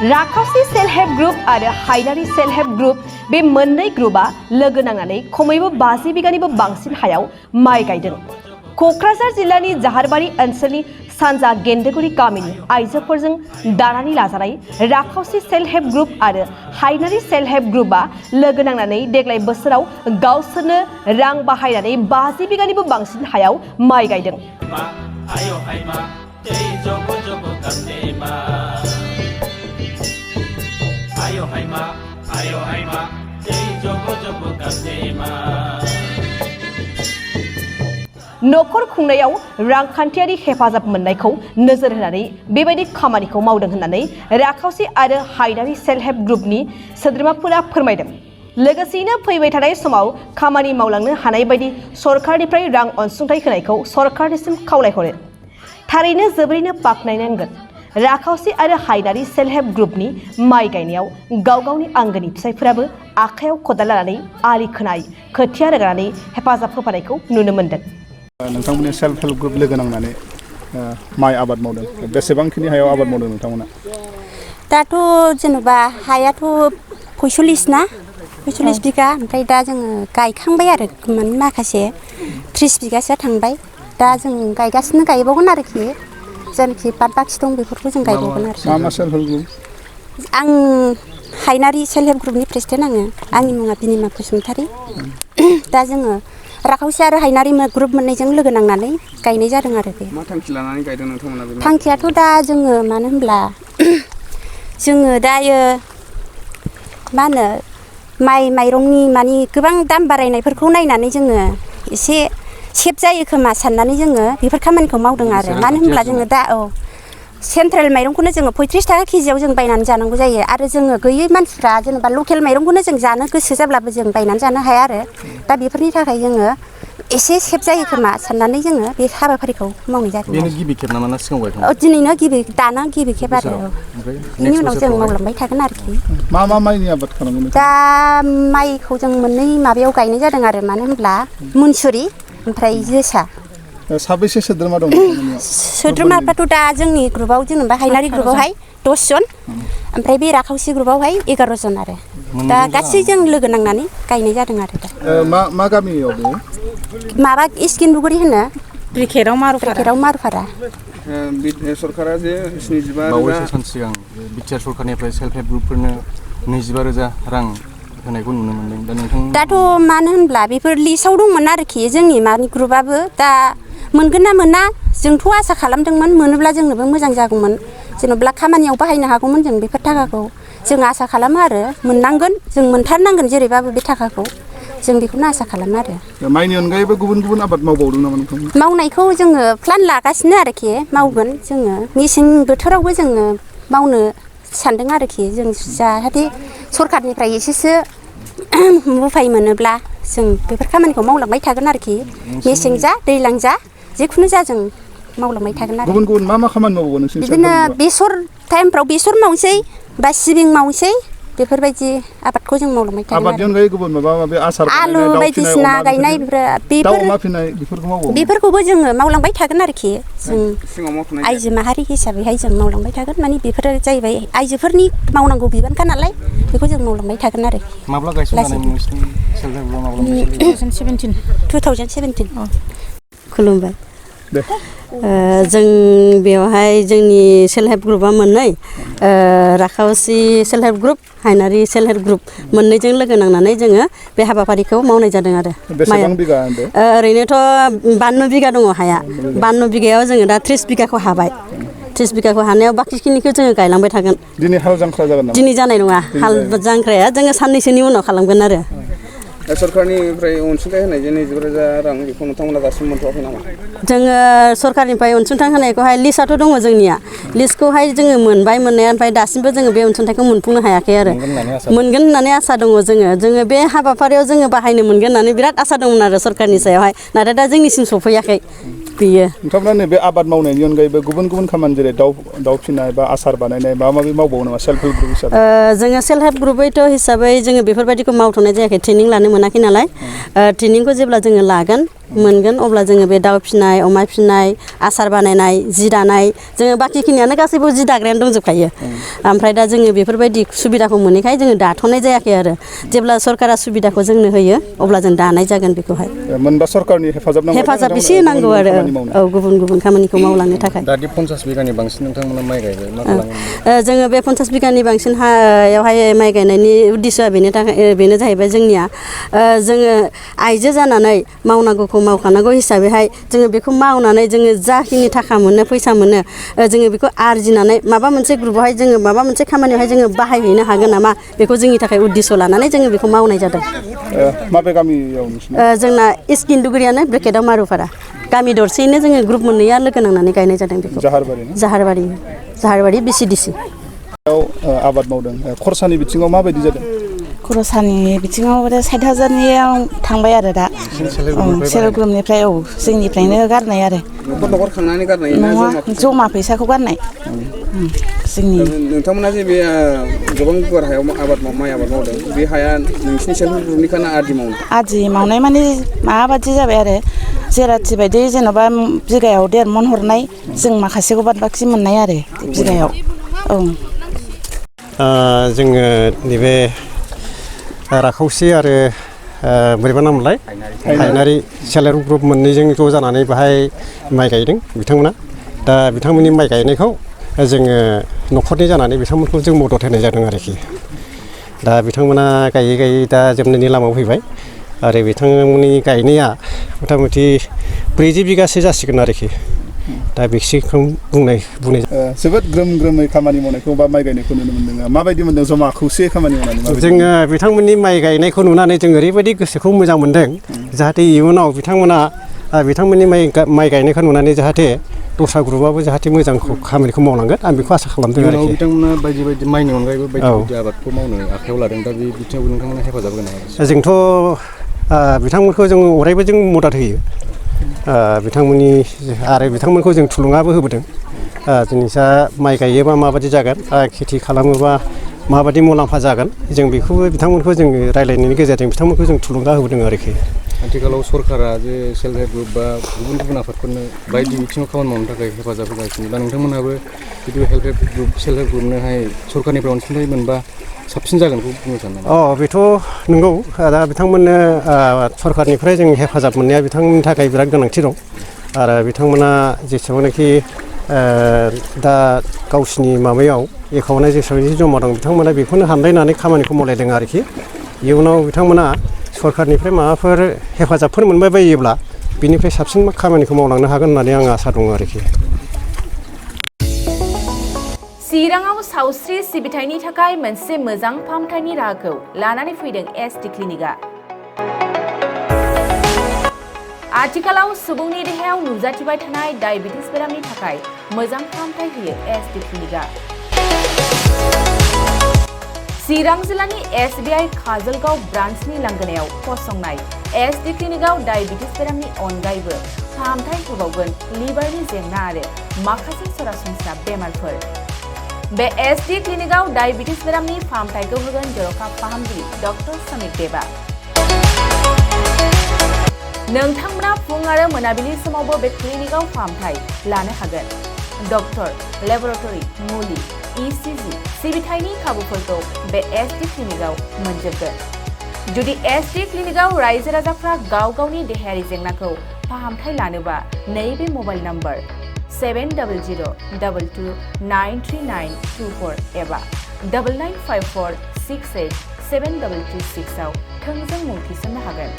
राखावसि self help group आरो हायनारि self help group बे मोननै ग्रुपआ लोगो नांनानै खमैबो 50 बिगानिबो बांसिन हायाव माइ गायदों। क'क्राझार जिल्लानि जाहारबारि ओनसोलनि सानजा गेन्दोगुरि गामिनि आइजोफोरजों दानानै लाजानाय राखावसि सेल्फ हेल्प ग्रुप आरो हायनारि सेल्फ हेल्प ग्रुपआ लोगो नांनानै देग्लाय बोसोराव गावसोरनो रां बाहायनानै 50 बिगानिबो बांसिन हायाव माइ गायदों। नखर खुंनायाव रांखान्थियारि हेफाजाब मोननायखौ नोजोर होनानै बेबायदि खामानिखौ मावदों होननानै राखावसि आरो हायनारि सेल्फ हेल्प ग्रुपनि सोद्रोमाफोरा फोरमायदों। लोगोसेयैनो फैबाय थानाय समाव खामानि मावलांनो हानाय बायदि सरकारनिफ्राय रां अनसुंथाइ होनायखौ सरकारनिसिम खावलायहरो। थारैनो जोबोरैनो बाख्नायनांगोन राखावसि आरो हायनारि सेल्फ हेल्प ग्रुपनि माइ गायनायाव गावगावनि आंगोनि फिसायफोराबो आखायाव खदाल लानानै आलि खोनाय खोथिया रोगानानै हेफाजाब होफानायखौ नुनो मोन्दों। नोंथांमोननि सेल्फ हेल्प ग्रुप लोगो नांनानै माइ आबाद मावदों। बेसेबांखिनि हायाव आबाद मावदों नोंथांमोना? दाथ' जेनेबा हायाथ' 45 ना 45 बिगा, ओमफ्राय दा जोङो गायखांबाय आरो माखासे 30 बिगासो थांबाय। दा जों गायगासिनो गायबावगोन आरोखि जायनाखि बाद बाखि दं बेफोरखौ जों गायबावगोन आरो। मा मा सेल्फ हेल्प ग्रुप? आं हायनारि सेल्फ हेल्प ग्रुपनि प्रेसिडेन्ट आंनि मुङा बिनिमा बसुमतारी। दा जोङो राखावसि आरो हायनारि ग्रुप मोननैजों लोगो नांनानै गायनाय जादों आरो बे। मा थांखि लानानै गायदों नोंथांमोना बे? थांखियाथ' दा जोङो मानो होनब्ला जोङो दायो मा होनो माइरंनि मानि गोबां दाम बारायनायफोरखौ नायनानै जोङो एसे सेफ जायो खोमा साननानै जोङो बेफोर खामानिखौ मावदों आरो। मानो होनब्ला जोङो दा सेन्ट्रेल माइरंखौनो जोङो 35 थाखा केजियाव जों बायनानै जानांगौ जायो आरो जोङो गैयै मानसिफ्रा जेनेबा लकेल माइरंखौनो जों जानो गोसो जाब्लाबो जों बायनानै जानो हाया आरो। दा बेफोरनि थाखाय जोङो एसे सेफ जायो खोमा साननानै जोङो बे हाबाफारिखौ मावनाय जादों। बेनो गिबि खेब नामा ना सिगाङाव गायखांबाय? दिनैनो गिबि खेब आरो। बेनि उनाव जों मावलांबाय थागोन आरोखि। मा माइनि आबाद खालामो? दा माइखौ जों मोननै माबायाव गायनाय जादों आरो। मानो होनब्ला मुनसुरि ओमफ्राय जोसा। साबैसे सोद्रोमा दं? सोद्रोमाफ्राथ' दा जोंनि ग्रुपआव जेनेबा हायनारि ग्रुपआवहाय 10 जन, ओमफ्राय बे राखावसि ग्रुपआवहाय 11 जन आरो। दा गासैजों लोगो नांनानै गायनाय जादों आरो दा। मा गामियाव बेयो? माबा इस्किनबुगुरि होनो ब्रिकेटाव मारुफारा। सरकारा जे 75,000 बावैसो सान सिगां बिटिआर सरकारनिफ्राय सेल्फ हेल्प ग्रुपफोरनो 25,000 रां होनायखौ नुनो मोन्दों। दा नोंथां दाथ' मानो होनब्ला बेफोर लिस्टआव दंमोन आरोखि जोंनि मानि ग्रुपआबो। दा मोनगोन ना मोना जोंथ' आसा खालामदोंमोन मोनोब्ला जोंनोबो मोजां जागौमोन, जेनेबा खामानियाव बाहायनो हागौमोन जों बेफोर थाखाखौ। जों आसा खालामो आरो मोननांगोन, जों मोनथारनांगोन जेरैबाबो बे थाखाखौ जों बेखौनो आसा खालामो आरो। माइनि अनगायैबो गुबुन आबाद मावबावदों नामा नोंथां? मावनायखौ जोङो प्लान लागासिनो आरोखि मावगोन जोङो। मेसें बोथोरावबो जोङो मावनो सानदों आरोखि। जों जाहाथे सरकारनिफ्राय एसेसो उफाय मोनोब्ला जों बेफोर खामानिखौ मावलांबाय थागोन आरोखि। मेसें जा दैज्लां जा जेखुनु जा जों मावलांबाय थागोन आरो। गुबुन मा खामानि मावो नोंसोरनि? बिदिनो बेसर टाइमफ्राव बेसर मावनोसै बा सिबिं मावनोसै, बेफोरबायदि आबादखौ जों मावलांबाय थागोन। आबादनि अनगायै गुबुन माबा आसार आलु बायदिसिना गायनाय बेफोरखौबो जोङो मावलांबाय थागोन आरोखि। जों आइजो माहारि हिसाबैहाय जों मावलांबाय थागोन। मानि बेफोरो जाहैबाय आइजोफोरनि मावनांगौ बिबानखा नालाय बेखौ जों मावलांबाय थागोन आरो। माब्ला गायसनजानाय? 2017 खुलुमबाय। जों बेवहाय जोंनि सेल्फ हेल्प ग्रुपआ मोननै, राखावसि सेल्फ हेल्प ग्रुप, हायनारि सेल्फ हेल्प ग्रुप मोननैजों लोगो नांनानै जोङो बे हाबाफारिखौ मावनाय जादों आरो। बेसेबां बिगा होनदों? ओरैनोथ' 52 बिगा दङ हाया। 52 बिगायाव जोङो दा 30 बिगाखौ हाबाय। 30 बिगाखौ हानायाव बाखिखिनिखौ जोङो गायलांबाय थागोन। दिनै हाल जांख्रा जागोन नामा? दिनै जानाय नङा, हाल जांख्राया जोङो साननैसोनि उनाव खालामगोन आरो। सरकारनिफ्राय अनसुंथाइ होनाय जे 25,000 रां बेखौ नोंथांमोना दासिम मोनथ'वाखै नामा? जोङो सरकारनिफ्राय अनसुंथाइ होनायखौहाय लिस्टआथ' दङ जोंनिया। लिस्टखौहाय जोङो मोनबाय मोननाया, ओमफ्राय दासिमबो जोङो बे अनसुंथाइखौ मोनफुंनो हायाखै आरो। मोनगोन होननानै आसा दङ जोङो बे हाबाफारियाव जोङो बाहायनो मोनगोन होननानै बिराद आसा दंमोन आरो सरकारनि सायावहाय। नाथाय दा जोंनिसिम सफैयाखै बेयो। नोंथांमोना नैबे आबाद मावनायनि अनगायैबो गुबुन खामानि जेरै दाउ फिसिनाय बा आसार बानायनाय माबा माबि मावबावो नामा सेल्फ हेल्प ग्रुप हिसाबै? जोङो सेल्फ हेल्प ग्रुपैथ' हिसाबै जोङो बेफोरबायदिखौ मावथ'नाय जायाखै, ट्रेनिं लानो मोनाखै नालाय। ट्रेनिंखौ जेब्ला जोङो लागोन मोनगोन अब्ला जोङो बे दाउ फिसिनाय अमा फिसिनाय आसार बानायनाय जि दानाय जोङो बाखिखिनियानो गासैबो जि दाग्रायानो दंजोबखायो ओमफ्राय दा जोङो बेफोरबायदि सुबिदाखौ मोनैखाय जोङो दाथ'नाय जायाखै आरो जेब्ला सरकारा सुबिदाखौ जोंनो होयो अब्ला जों दानाय जागोन बेखौहाय मोनबा सरकारनि हेफाजाब नांगौ हेफाजाब एसे नांगौ आरो औ गुबुन गुबुन खामानिखौ मावलांनो थाखाय दादि 50 बिगानि बांसिन नोंथांमोना माइ गायबाय मा खालामो जोङो बे 50 बिगानि बांसिन हायावहाय माइ गायनायनि उद्देশ্যआ बेनो जाहैबाय जोंनिया जोङो आइजो जानानै मावनांगौखौ मावखानांगौ हिसाबैहाय जोङो बेखौ मावनानै जोङो जाखिनि थाखा मोनो फैसा मोनो जोङो बेखौ आरजिनानै माबा मोनसे ग्रुपआवहाय जोङो माबा मोनसे खामानियावहाय जोङो बाहायहैनो हागोन नामा बेखौ जोंनि थाखाय उद्देश्य लानानै जोङो बेखौ मावनाय जादों माबे गामियाव नोंसिना जोंना इस्किन्दुगुरियानो ब्रेकेटआव मारुफारा गामि दरसेयैनो जोङो ग्रुप मोननैया लोगो नांनानै गायनाय जादों बेखौ जाहारबारि बिसिडिसि आबाद मावदों खरसानि बिथिङाव माबायदि जादों खरसानि बिथिङाव 60,000नियाव थांबाय आरो दा सेल्फ ग्रुपनिफ्राय जोंनिफ्रायनो गारनाय आरो न'खर खांनानै गारनाय नङा जमा फैसाखौ गारनाय जोंनि नोंथांमोना जे बे गोबां गुवार हायाव माइ आबाद मावदों बे हाया नोंसिनि सेल्फ ग्रुपनिखाना आदि मावनो आदि मावनाय माने माबाबादि जाबाय आरो जेराथि बायदि जेन'बा बिगायाव 1.5 मन हरनाय जों माखासेखौ बाद बाखि मोननाय आरो बिगायाव जोङो नैबे राखावसि आरो बोरैबा नामलाय हायनारि सेल्फ हेल्प ग्रुप मोननैजों ज' जानानै बाहाय माइ गायदों बिथांमोना दा बिथांमोननि माइ गायनायखौ जोङो न'खरनि जानानै बिथांमोनखौ जों मदद होनाय जादों आरोखि दा बिथांमोना गायै गायै दा जोबनायनि लामायाव फैबाय आरो बिथांमोननि गायनाया मथा मथि 40 बिगासो जासिगोन आरोखि दा बेखौ बुंनाय जोबोद ग्रोम ग्रोमै खामानि मावनायखौ बा माइ गायनायखौ नुनो मोन्दों माबायदि मोन्दों जमा खौसे खामानि मावनानै जोङो बिथांमोननि माइ गायनायखौ नुनानै जों ओरैबायदि गोसोखौ मोजां मोन्दों जाहाथे इयुनाव बिथांमोननि माइ गायनायखौ नुनानै जाहाथे दस्रा ग्रुपआबो जाहाथे मोजां खामानिखौ मावलांगोन आं बेखौ आसा खालामदों आरोखि बिथांमोना बायदि बायदि माइनि अनगायैबो बायदि आबादखौ मावनो आखायाव लादों दा बे बिथिङाव नोंथांमोना हेफाजाब होनो हागोन जोंथ' बिथांमोनखौ जों अरायबो जों मदद होयो बिथांमोनखौ जों थुलुंगाबो होबोदों जिनिसा माइ गायोबा माबायदि जागोन खेथि खालामोबा माबायदि मुलाम्फा जागोन जों बेखौबो बिथांमोनखौ जों रायलायनायनि गेजेरजों बिथांमोनखौ जों थुलुंगा होबोदों आरोखि आथिखालाव सरकारा जे सेल्फ हेल्प ग्रुप बा गुबुन गुबुन आफादफोरनो बायदि बिथिङाव खामानि मावनो थाखाय हेफाजाब होगासिनो दा नोंथांमोनहाबो जुदि सेल्फ हेल्प ग्रुपनोहाय सरकारनिफ्राय अनसुंथाइ मोनबा साबसिन जागोनखौ बुंनो सानो बेथ' नंगौ दा बिथांमोननो सरकारनिफ्राय जों हेफाजाब मोननाया बिथांमोननि थाखाय बिराद गोनांथि दं आरो बिथांमोना जेसेबांनाखि दा गावसिनि माबायाव एकाउन्टआव जेसेबां जमा दं बिथांमोना बेखौनो हानलायनानै खामानिखौ मावलायदों आरोखि इयुनाव बिथांमोना सरकारनिफ्राय माबाफोर हेफाजाबफोर मोनबाय बायोब्ला बिनिफ्राय साबसिन खामानिखौ मावलांनो हागोन होननानै आं आसा दङ आरोखि चिराङाव सावस्रि सिबिथायनि थाखाय मोनसे मोजां फाहामथायनि राहाखौ लानानै फैदों एसटि क्लिनिकआ आथिखालाव सुबुंनि देहायाव नुजाथिबाय थानाय डायबिटिस बेरामनि थाखाय मोजां फाहामथाय होयो एसटि क्लिनिकआ चिरां जिल्लानि SBI काजलगाव ब्रान्चनि लांगोनायाव फसंनाय एसटि क्लिनिकआव डायबिटिस बेरामनि अनगायैबो फाहामथाय होबावगोन लिभारनि जेंना आरो माखासे सरासनस्रा बेमारफोर बे एसटि क्लिनिकआव डायबिटिस बेरामनि फाहामथायखौ होगोन जर'खा फाहामगिरि डक्टर समिक देबा नोंथांमोना फुं आरो मोनाबिलि समावबो बे क्लिनिकआव फाहामथाय लानो हागोन डक्टर लेबरेटरि मुलि ECG सिबिथायनि खाबुफोरखौ बे एसटि क्लिनिकआव मोनजोबगोन जुदि एसटि क्लिनिकआव रायजो राजाफ्रा गाव गावनि देहायारि जेंनाखौ फाहामथाय लानोबा नैबे मबाइल नम्बर 7002293924 एबा 9954687236 आव थोंजों मुं थिसननो हागोन